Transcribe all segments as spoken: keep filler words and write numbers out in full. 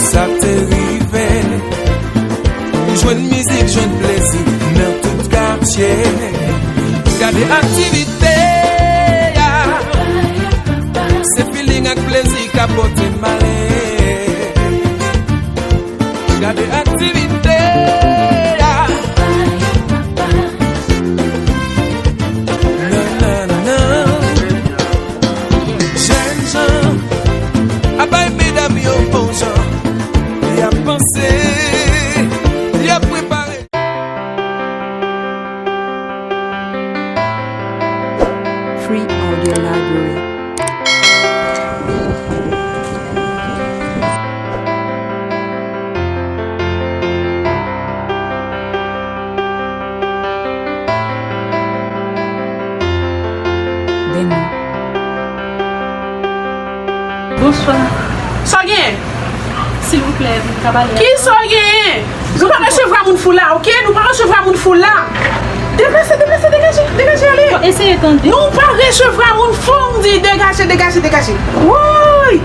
Sa te rive, ou jwenn mizik, jwenn plezi nan tout katye. Gade aktivite a, se feeling ak plezi k ap pote m ale. Gade aktivite a. Nan, nan, nan, nan. Jèn jan ap bay medam yo bon jan. Y ap panse, y ap prepare. Free Audio Library. Demi. Bonswa. Sa w gen? Silvouplè, m ka pale. Kisa w genyen? Nou pa resevwa moun fou la, oke? Nou pa resevwa moun fou la. Deplase, deplase, degaje, degaje, ale. Bon, eseye tande. Nou pa resevwa moun fou, m di degaje, degaje, degaje. Woy!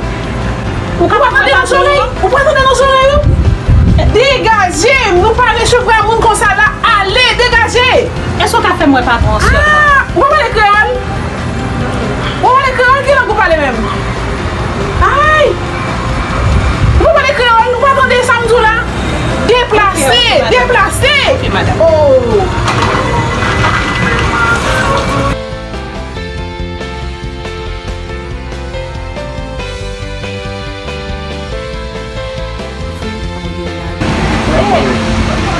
Ou ka pa tande nan zòrèy? Ou pa tande nan zòrèy ou? Degaje, nou pa resevwa moun konsa la, ale, degaje. Èske w ka fè m wè patwon an sèlman? Ah, ou pa pale kreyòl? Ou pale kreyòl? Ki lang ou pale menm? Ay! Ou pa pale kreyòl? Ou pa tande sa m di w la? Deplase! Ok, madam. Deplase! Ok, madam. Oh!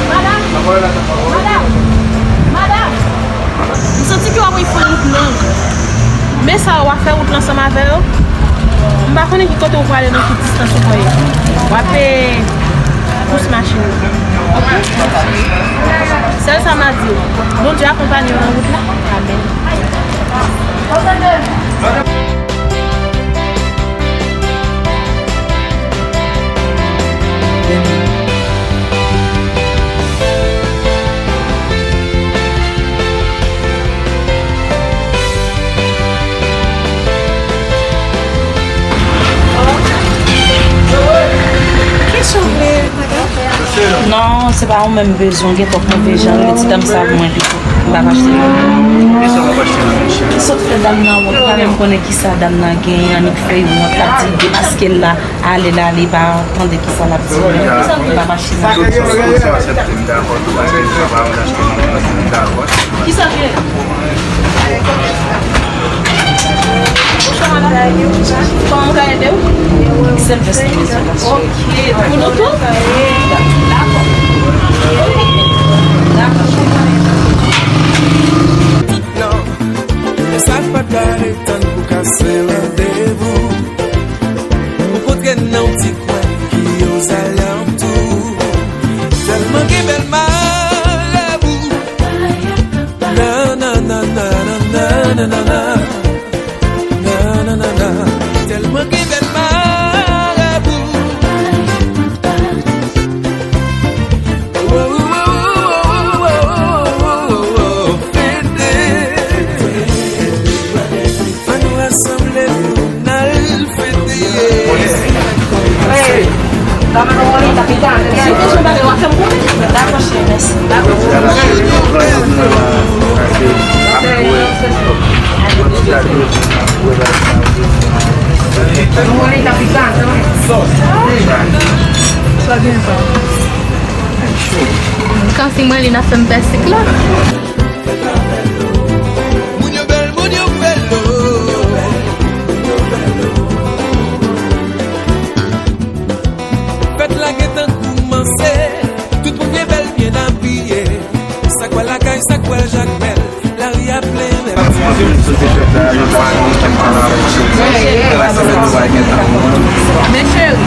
Madanm! Madanm! Madanm! M santi ke w ap fè wout long. Men sa, w ap fè wout la ansanm avè yo. M pa konnen ki kote w prale, nan ki distans ou prale. W ap, eh, pous machin nan. Oke? Sèl sa m a di w. Bondye akonpanye w nan wout la. Amèn. Kisa w vle, madanm? Non, se pa yon menm bezwen, gen twòp move jan, rele ti dam sa pou mwen pito. M p ap achte nan men l. Kisa w ap achte nan men l, cheri? Sot fè dam nan wont, pa menm konnen kisa dam nan genyen, annik fè l wont, l ap di l demaske l la, ale l ale, pa tande kisa l ap di, men m p ap achte nan men l. Tout sa w aksepte, m dakò tou, paske m pa pa achte nan men l, m dakò. Kisa l ye? Bonswa, madanm. Kòman m ka ede w? Sèl vès nan bezwen la. Ok. Pou nou tou? Dakò. Dakò. Tout non. E sa pa t ka ret tann pou kase randevou. Ou kontre nan yon ti kwen ki ozalantou. Tèlman gen bèl marabou. Na, na, na. Na, na, na, na. Tèlman gen bèl marabou. Oh, oh, oh, fete. Ann nou rasanble pou n al fete. Hey, dame una bolita picante. Si w bezwen bagay, w a fè m konnen. Dakò, cheri, mèsi. Dakò. Una bolita picante, wi. Sa gen pa. Kansi mwen li nan fè m pèsik la. Moun yo bèl, moun yo bèl, oh. Fèt la gentan koumanse, tout moun byen bèl, byen abiye. Sa k pral lakay, sa k pral Jakmèl, lari a plen, men pa ti moun. Men cheri,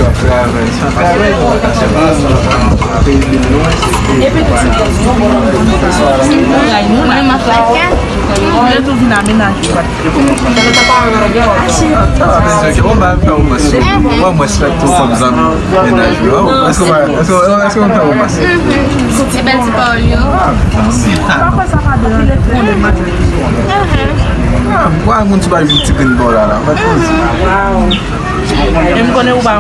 Travay, travay, se pa, se pa peyi nou an, se peyi nou an. Mwen menm ak la. Mwen tou vin amenaje. Bon, ba, fè ou mas. Mwen, mwen, se tou kòm zanmi mennaj ou. Èske w pa, èske w, èske w fè ou mas? Ti bèl ti pawòl yo. Ah, mèsi. Ah, mwen, moun ti bagay ti grenn bò la, la. E m konnen ou pa.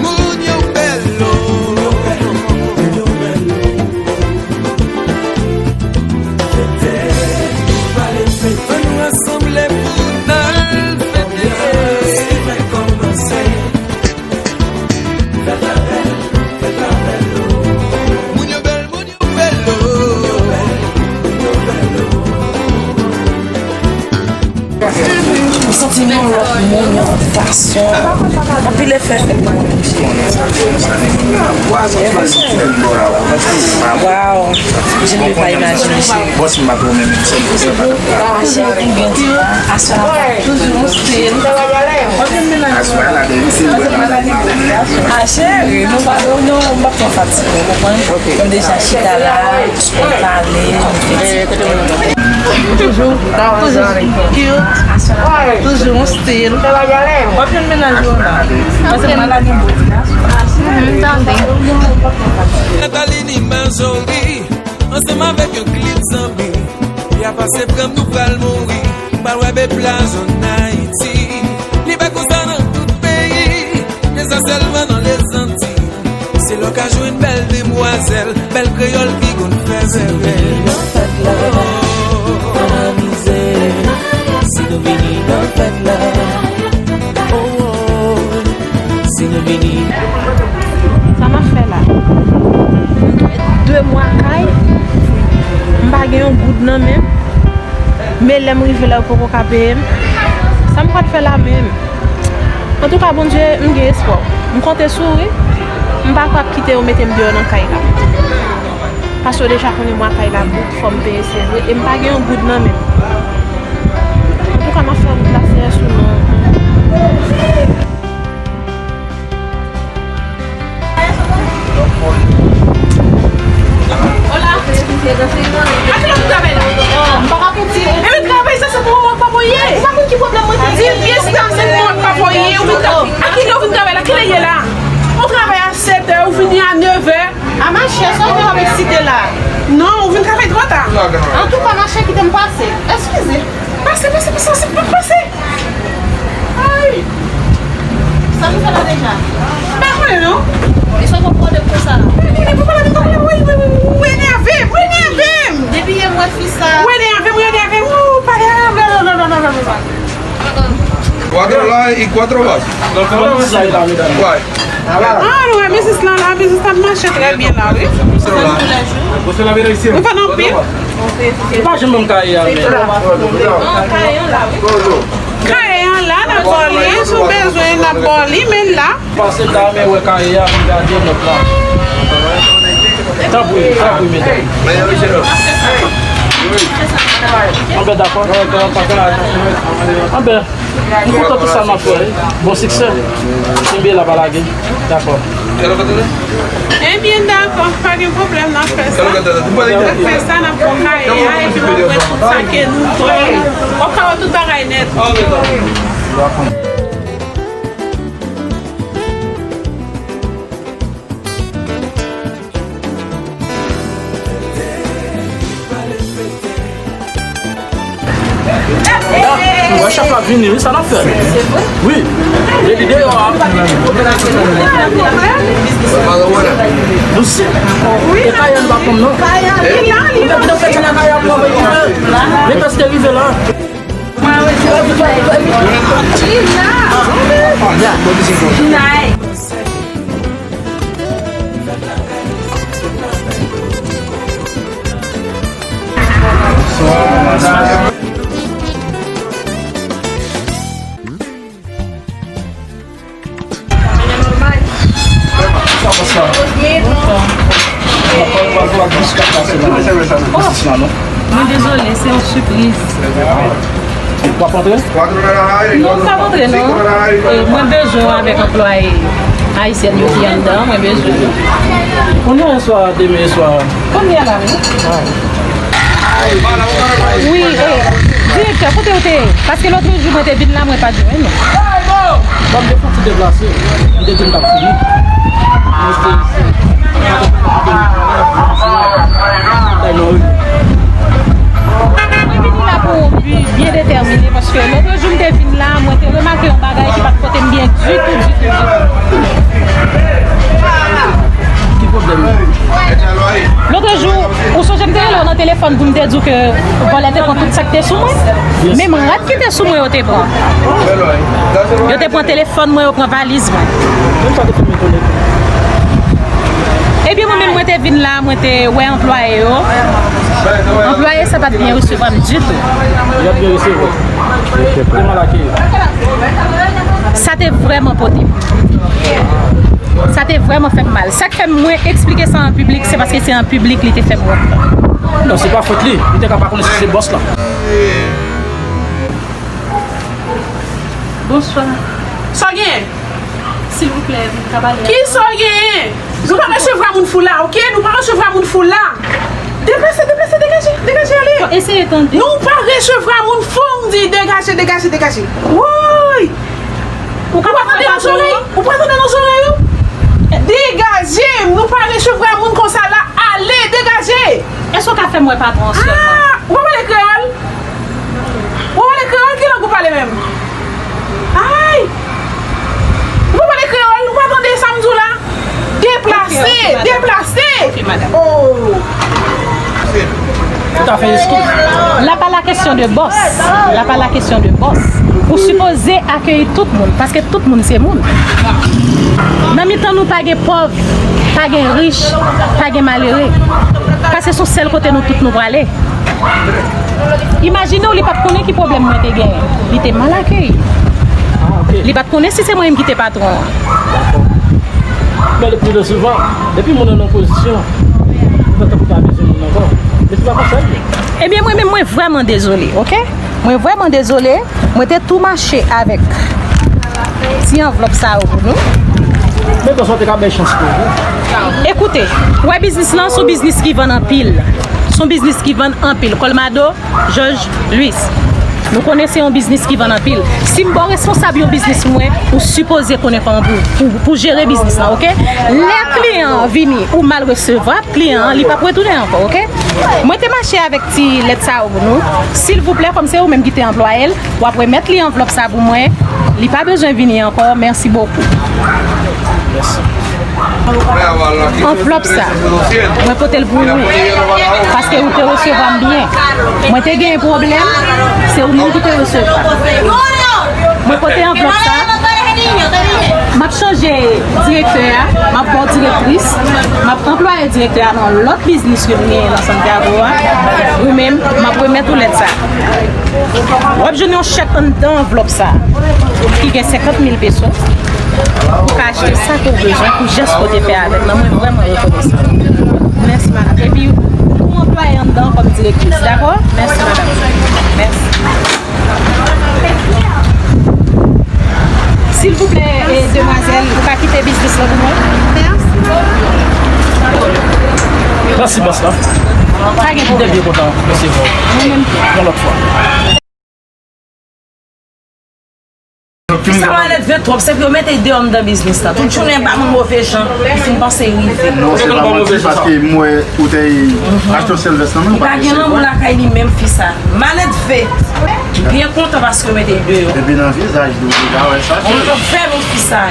Moun yo bèl, oh. Fete, nou pale fete. Ann nou rasanble pou n al fete. Fèt la bèl, fèt la bèl, oh. Moun yo bèl, moun yo bèl, oh. M santi m yon lòt moun, yon fason. Anpil efè fèt nan mwen. Waw. Je ne peux pas imaginer, cheri. Ah, cheri, ou gen di, aswè a toujou yon stil. Ah, cheri, nou pa, nou, m p ap pran fatig, ou konprann? M deja chita la, m pale, m fè ti. Toujou, toujou cute, toujou yon stil. W ap jwenn mennaj ou la. Paske m pa lage bout. Tande. Nathalie ni Marjorie, ansanm avèk yon klip zanmi. Li a pase pran m, nou pral mouri. M pral wè bèl plaj ann Ayiti. Li pa konsa nan tout peyi, men sa sèlman nan Lezanti. Se la w ka jwenn bèl demwazèl, bèl kreyòl ki konn fè mèvèy. Nan fèt la, ann amize. Si nou vini nan fèt la, oh, oh. Si nou vini. Sa m ap fè la? De mwa kay, m pa gen yon goud nan men m. Men lè m rive la, yo poko ka peye m. Sa m pral fè la menm? Antouka, Bondye, m gen espwa. M konte sou ou, wi. M pa kwè ap kite yo mete m deyò nan kay la. Paske yo deja konnen mwa kay la bout, fò m peye, se vre. E m pa gen yon goud nan men m. Antouka, m ap fè wout la, Seyè, sou non. Hola. A kilè w vin travay la? M pa ka konn si. Epi travay sa, se pou mwen pa voye. Ou pa konn ki pwoblèm mwen te di? Di l byen si se pou mwen pa voye. Ou vin travay. A kilè w vin travay la? Kilè ye la? Ou travay a sèt è, ou fini a nèv è. A machè, sa w te ap eksite la? Non, ou vin travay twò ta. Antouka, machè, kite m pase. Eskize. Pase, pase, pase, pase, pase. Ay! Sa nou fè la deja? M pa konnen non. E sa w ap pale konsa? Ou enève m, ou enève m. Depi yè m wè fi sa. Ou enève m, ou enève m. Ou pale a. Cuatro la y cuatro vas. Why? Ah, nou wè biznis lan la, biznis la ap mache trè byen la, wi. Nou vann anpil. Ou pa janm ban m kaye a, men. Kaye an la, n ap ba w li. Si w bezwen, n ap ba w li, men l la. Pase ta, men wè kaye a, pou gade nòt la. Tanpri, tanpri, medam. Anben, dakò. Anben. M kontan tout sa n ap fè, wi. Bon siksè. Kenbe la, pa lage. Dakò. Ebyen, dakò. Pa gen pwoblèm, n ap fè sa. N ap fè sa, n ap pran kaye a, epi m ap wè tout sa ke nou vle. W ap ka wè tout bagay nèt. Wè chèf la vini, wi, sa n ap fè? Wi. Depi deyò a. Dous. E Kayan pa konn non. Li la, li la. Li la. Mwen dezole, se yon sipriz. W ap antre? Non, m p ap antre non. E, mwen bezwen w avèk anplwaye ayisyèn yo ki anndan an, mwen bezwen yo. Kounye a swa demen swa. Kounye a la wi. Wi, e, direktè, kote w te ye? Paske lòt jou mwen te vin la, mwen pa t jwenn ou. Bon, m te fè yon ti deplase. M te di m t ap fini. Mwen te Mwen vini la pou bi byen detèmine, paske lòt jou m te vin la, mwen te remake yon bagay ki pa t pote m byen ditou, ditou, ditou. Ki pwoblèm? Lòt jou, ou sonje m te rele w nan telefòn pou m te di w ke vòlè te pran tout sa k te sou mwen? Menm rad ki te sou mwen, yo te pran. Yo te pran telefòn mwen, yo pran valiz mwen. Menm sa te fè m etone tou. Ebyen, mwen menm, mwen te vin la, mwen te wè anplwaye yo. Anplwaye sa pa t byen resevwa m ditou. Yo pa t byen resevwa w? Yo te mal akeyi w? Sa te vrèman pote m. Sa te vrèman fè m mal. Sa k fè m mwen eksplike sa an piblik, se paske se an piblik li te fè m wont. Non, se pa fòt li. Li te ka pa konnen si se bòs la. Bonswa. Sa w gen? Silvouplè, vin ka pale. Kisa w genyen? Nou pa resevwa moun fou la, oke? Nou pa resevwa moun fou la. Deplase, deplase, degaje, degaje, ale. Eseye tande. Nou pa resevwa moun fou, m di degaje, degaje, degaje. Woy! Ou pa tande nan zòrèy? Ou pa tande nan zòrèy ou? Degaje, nou pa resevwa moun konsa la, ale, degaje. Èske w ka fè m wè patwon an sèlman? Ah, ou pa pale kreyòl? Ou pale kreyòl? Ki lang ou pale menm? Ay! Ou pa pale kreyòl? Ou pa tande sa m di w la? Deplase! Ok, ok, madam. Deplase! Ok, madam. Oh! Tout à fait, eskiz. La pa la kesyon de bòs. La pa la kesyon de bòs. Ou sipoze akeyi tout moun, paske tout moun se moun. Nan mitan nou pa gen pòv, pa gen rich, pa gen malere. Paske se yon sèl kote nou tout nou prale. Imajine w, li pa t konnen ki pwoblèm mwen te genyen. Li te mal akeyi. Ah, ok. Li pa t konnen si se mwen menm ki te patwon an. Dakò. Men le pli souvan, depi moun nan nan pozisyon, ou pa tankou pa bezwen moun ankò. Men se pa konsa l ye. Ebyen, mwen menm, mwen vrèman dezole, oke? Mwen vrèman dezole. Mwen te tou mache avèk ti anvlòp sa yo pou nou. Men konsa w te ka bay chans pou ou. Ekoute, ou wè biznis lan, se yon biznis ki vann anpil. Se yon biznis ki vann anpil. Colmado, Georges, Louis. Nou konnen se yon biznis ki vann anpil. Si m ba w responsab yon biznis mwen, ou sipoze konnen kòman pou, pou, pou jere biznis lan, oke? Lè kliyan an vini, ou mal resevwa kliyan an, li p ap retounen ankò, oke? Mwen te mache avèk ti lèt sa yo pou nou. Silvouplè, kòm se ou menm ki te anplwaye l, w ap remèt li anvlòp sa pou mwen. Li pa bezwen vini ankò. Mèsi bokou. Anvlòp sa, mwen pote l pou ou, paske ou te resevwa m byen. Mwen te gen pwoblèm, se ou menm ki te resevwa m. Mwen pote anvlòp sa. M ap chanje direktè a, m ap ba w direktris, m ap anplwaye direktè a nan lòt biznis ke m genyen nan Santiago a. Ou menm, m ap remèt ou lèt sa. W ap jwenn yon chèk anndan anvlòp sa, ki gen senkant mil peso. Ou ka achte sa ke w bezwen pou jès ke w te fè avè m nan. Mwen vrèman rekonesan. Mèsi, madam. Epi, ou anplwaye anndan kòm direktris, dakò? Mèsi, madam. Mèsi. Silvouplè, e, demwazèl, ou ka kite biznis la pou mwen? Mèsi, bòs la. Pa gen pwoblèm. M te byen kontan resevwa w. Mwen menm tou. Yon lòt fwa. Sa malèt vre twòp, se pou yo mete deyò anndan biznis la. Tout jounen ba moun move jan, li fin panse rive. Non, se pa manti, paske m wè ou te achte yon sèl vès nan men w, ou pa gen lanmou lakay li menm fi sa. Malèt vre. M byen kontan paske yo mete deyò. Epi nan vizaj li, ou deja wè sa. Yon lòt fè moun fi sa.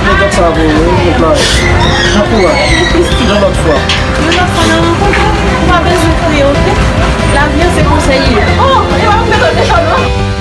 Mwen gad sa pou ou, wi, mwen play. Bon kouraj. Yon lòt fwa. Yon lòt fwa, n a rankontre. Ou pa bezwen kriye, oke? Lavi an se konsa l ye. Oh, e pa mwen mete w nan chan, non?